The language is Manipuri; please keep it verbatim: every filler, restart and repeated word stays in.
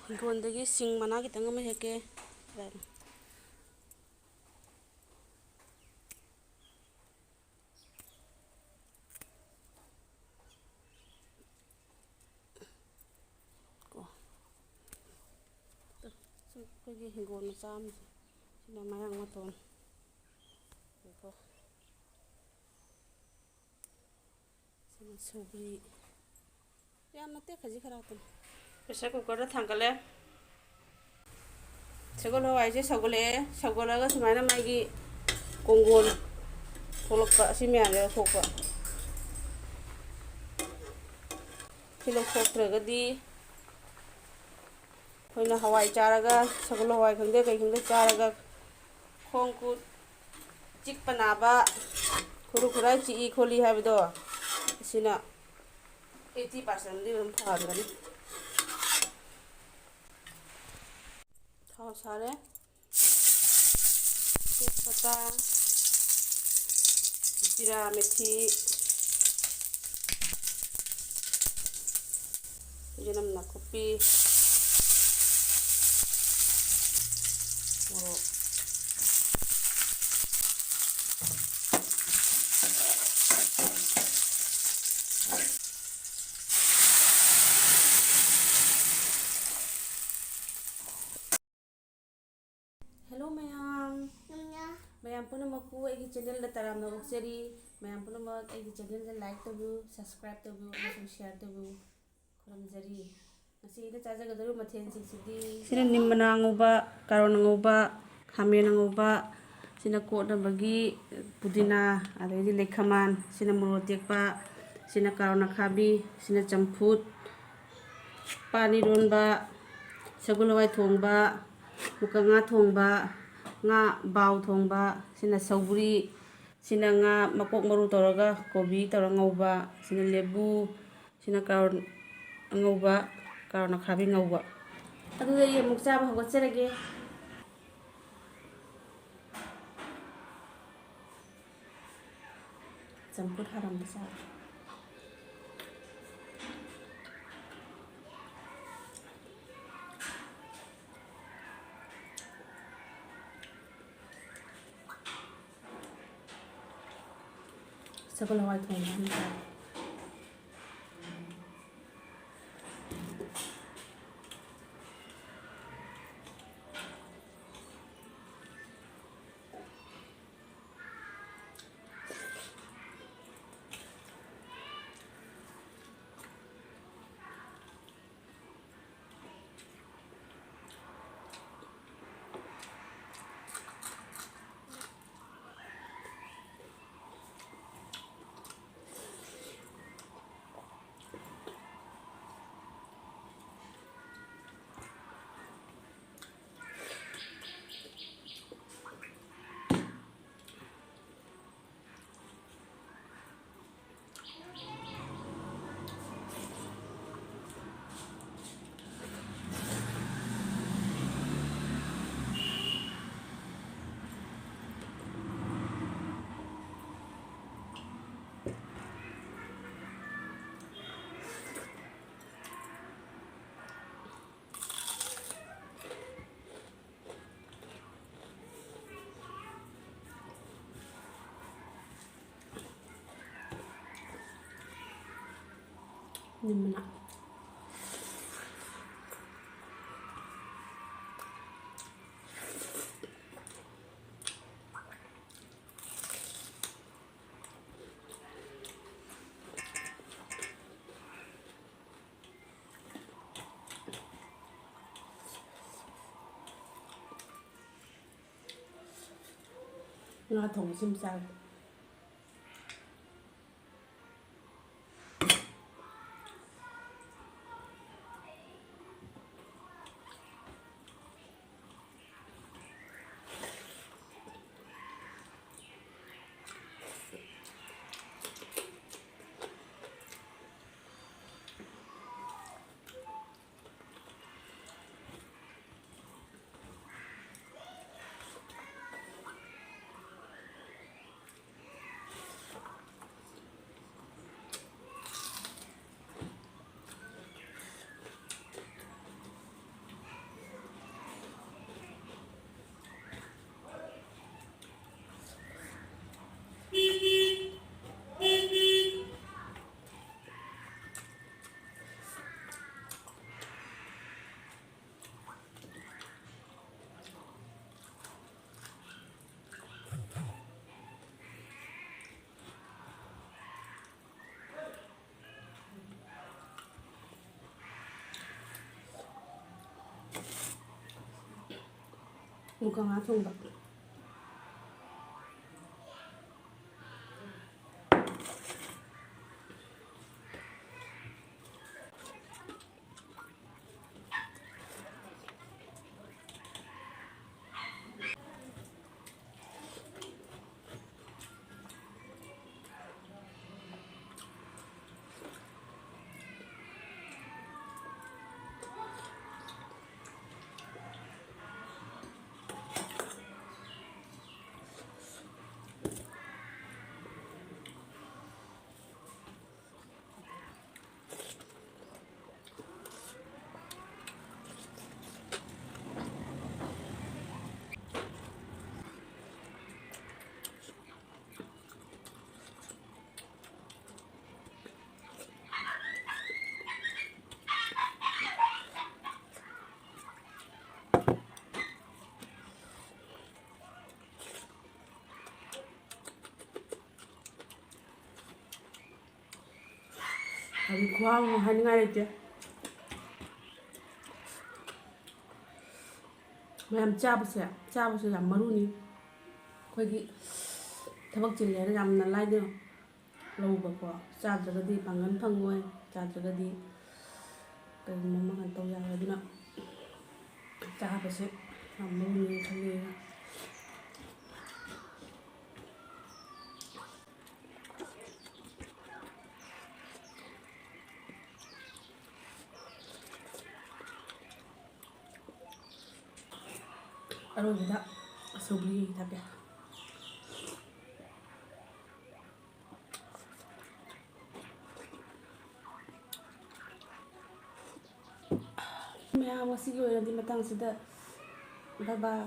ꯍꯤꯡꯒꯣꯜꯗꯒꯤ ꯁꯤꯡ ꯃꯅꯥ ꯈꯤꯇꯪ ꯑꯃ ꯍꯦꯛꯀꯦ꯫ ꯀꯣ꯫ ꯁꯤ ꯑꯩꯈꯣꯏꯒꯤ ꯍꯤꯡꯒꯣꯜ ꯃꯆꯥ ꯑꯃꯁꯦ꯫ ꯁꯤꯅ ꯃꯌꯥꯡ ꯃꯇꯣꯟ꯫ ꯀꯣ꯫ ꯁꯤꯅ ꯁꯧꯒ꯭ꯔꯤ꯫ ꯌꯥꯝ ꯅꯠꯇꯦ, ꯈꯖꯤꯛ ꯈꯔꯥꯛꯇꯅꯤ꯫ Pressure cooker ꯗ ꯊꯥꯡꯒꯠꯂꯦ꯫ ꯁꯒꯣꯜ ꯍꯋꯥꯏꯁꯦ ꯁꯧꯒꯠꯂꯛꯑꯦ꯫ ꯁꯧꯒꯠꯂꯒ ꯁꯨꯃꯥꯏꯅ ꯃꯥꯒꯤ ꯀꯣꯡꯒꯣꯜ ꯊꯣꯛꯂꯛꯄ, ꯑꯁꯤ ꯃꯌꯥꯝꯁꯦ ꯂꯧꯊꯣꯛꯄ꯫ ꯁꯤ ꯂꯧꯊꯣꯛꯇ꯭ꯔꯒꯗꯤ ꯑꯩꯈꯣꯏꯅ ꯍꯋꯥꯏ ꯆꯥꯔꯒ, ꯁꯒꯣꯜ ꯍꯋꯥꯏ ꯈꯪꯗꯦ ꯀꯩ ꯈꯪꯗꯦ ꯆꯥꯔꯒ, ꯈꯣꯡ ꯈꯨꯠ ꯆꯤꯛꯄ ꯅꯥꯕ, ꯈꯨꯔꯨ ꯈꯨꯔꯥꯏ ꯆꯤꯛꯏ ꯈꯣꯠꯂꯤ ꯍꯥꯏꯕꯗꯣ, ꯑꯁꯤꯅ eighty percent ꯗꯤ ꯑꯗꯨꯝ ꯐꯍꯟꯒꯅꯤ꯫ ꯊꯥꯎ ꯁꯥꯔꯦ꯫ ꯇꯦꯖꯄꯇꯥ, ꯖꯤꯔꯥ, ꯃꯦꯊꯤ, ꯌꯦꯅꯝ ꯅꯥꯀꯨꯞꯄꯤ, ꯃꯣꯔꯣꯛ꯫ Hello ꯃꯌꯥꯝ꯫ ꯃꯌꯥꯝ ꯄꯨꯝꯅꯃꯛꯄꯨ ꯑꯩꯒꯤ channel ꯗ ꯇꯔꯥꯝꯅ ꯑꯣꯛꯆꯔꯤ꯫ ꯃꯌꯥꯝ ꯄꯨꯝꯅꯃꯛ ꯑꯩꯒꯤ channel ꯗ like ꯇꯧꯕꯤꯌꯨ, subscribe ꯇꯧꯕꯤꯌꯨ ꯑꯃꯁꯨꯡ share ꯇꯧꯕꯤꯌꯨ꯫ ꯈꯨꯔꯨꯝꯖꯔꯤ꯫ ꯉꯁꯤ ꯑꯩꯅ ꯆꯥꯖꯒꯗꯧꯔꯤꯕ ꯃꯊꯦꯜꯁꯤꯡꯁꯤꯗꯤ ꯁꯤꯅ ꯅꯤꯝ ꯃꯅꯥ ꯑꯉꯧꯕ, ꯀꯥꯔꯣꯠ ꯑꯉꯧꯕ, ꯈꯥꯃꯦꯟ ꯑꯉꯧꯕ, ꯁꯤꯅ ꯀꯣꯠꯅꯕꯒꯤ ꯄꯨꯗꯤꯅꯥ, ꯑꯗꯩꯗꯤ ꯂꯩꯈꯃꯥꯟ, ꯁꯤꯅ ꯃꯣꯔꯣꯛ ꯑꯇꯦꯛꯄ, ꯁꯤꯅ ꯀꯥꯔꯣꯠ ꯑꯈꯥꯕꯤ, ꯁꯤꯅ ꯆꯝꯐꯨꯠ, ꯄꯥꯟ ꯏꯔꯣꯟꯕ, ꯁꯒꯣꯜ ꯍꯋꯥꯏ ꯊꯣꯡꯕ, ꯃꯨꯀ ꯉꯥ ꯊꯣꯡꯕ, ꯉꯥ ꯕꯥꯎ ꯊꯣꯡꯕ, ꯁꯤꯅ ꯁꯧꯒ꯭ꯔꯤ, ꯁꯤꯅ ꯉꯥ ꯃꯀꯣꯛ ꯃꯔꯨ ꯇꯧꯔꯒ ꯀꯣꯕꯤ ꯇꯧꯔꯒ ꯉꯧꯕ, ꯁꯤꯅ ꯂꯦꯕꯨ, ꯁꯤꯅ ꯀꯥꯔꯣꯠ ꯑꯉꯧꯕ, ꯀꯥꯔꯣꯠ ꯑꯈꯥꯕꯤ ꯉꯧꯕ꯫ ꯑꯗꯨꯗꯤ ꯑꯩ ꯑꯃꯨꯛ ꯆꯥꯕ ꯍꯧꯒꯠꯆꯔꯒꯦ꯫ ꯆꯝꯐꯨꯠ ꯍꯥꯔꯝꯕ ꯆꯥꯔꯦ꯫ ꯁꯒꯣꯜ ꯍꯋꯥꯏ ꯊꯣꯡꯕ ꯑꯃ ꯆꯥꯏ꯫ ꯅꯤꯝ ꯃꯅꯥ꯫ ꯉꯥ ꯊꯣꯡꯕꯁꯤ ꯑꯃ ꯆꯥꯒꯦ꯫ ꯃꯨꯀ ꯉꯥ ꯊꯣꯡꯕ꯫ ꯍꯥꯏꯗꯤ ꯈꯨꯍꯥꯎ ꯑꯃ ꯍꯥꯏꯅꯤꯡꯉꯥꯏ ꯂꯩꯇꯦ꯫ ꯃꯌꯥꯝ ꯆꯥꯕꯁꯦ, ꯆꯥꯕꯁꯦ ꯌꯥꯝ ꯃꯔꯨꯅꯤ꯫ ꯑꯩꯈꯣꯏꯗꯤ ꯊꯕꯛ ꯆꯤꯜꯂꯦꯅ ꯌꯥꯝꯅ ꯂꯥꯏꯅ ꯂꯧꯕꯀꯣ꯫ ꯆꯥꯗ꯭ꯔꯒꯗꯤ ꯄꯥꯡꯒꯜ ꯐꯪꯉꯣꯏ, ꯆꯥꯗ꯭ꯔꯒꯗꯤ ꯀꯔꯤꯒꯨꯝꯕ ꯑꯃ ꯀꯩꯅꯣ ꯇꯧ ꯌꯥꯔꯣꯏ꯫ ꯑꯗꯨꯅ ꯆꯥꯕꯁꯦ ꯌꯥꯝ ꯃꯔꯨꯅꯤ ꯈꯜꯂꯤ꯫ ꯑꯔꯣꯏꯕꯗ ꯁꯧꯒ꯭ꯔꯤ ꯊꯥꯛꯀꯦ꯫ ꯃꯌꯥꯝ, ꯉꯁꯤꯒꯤ ꯑꯣꯏꯅꯗꯤ ꯃꯇꯥꯡꯁꯤꯗ bye bye꯫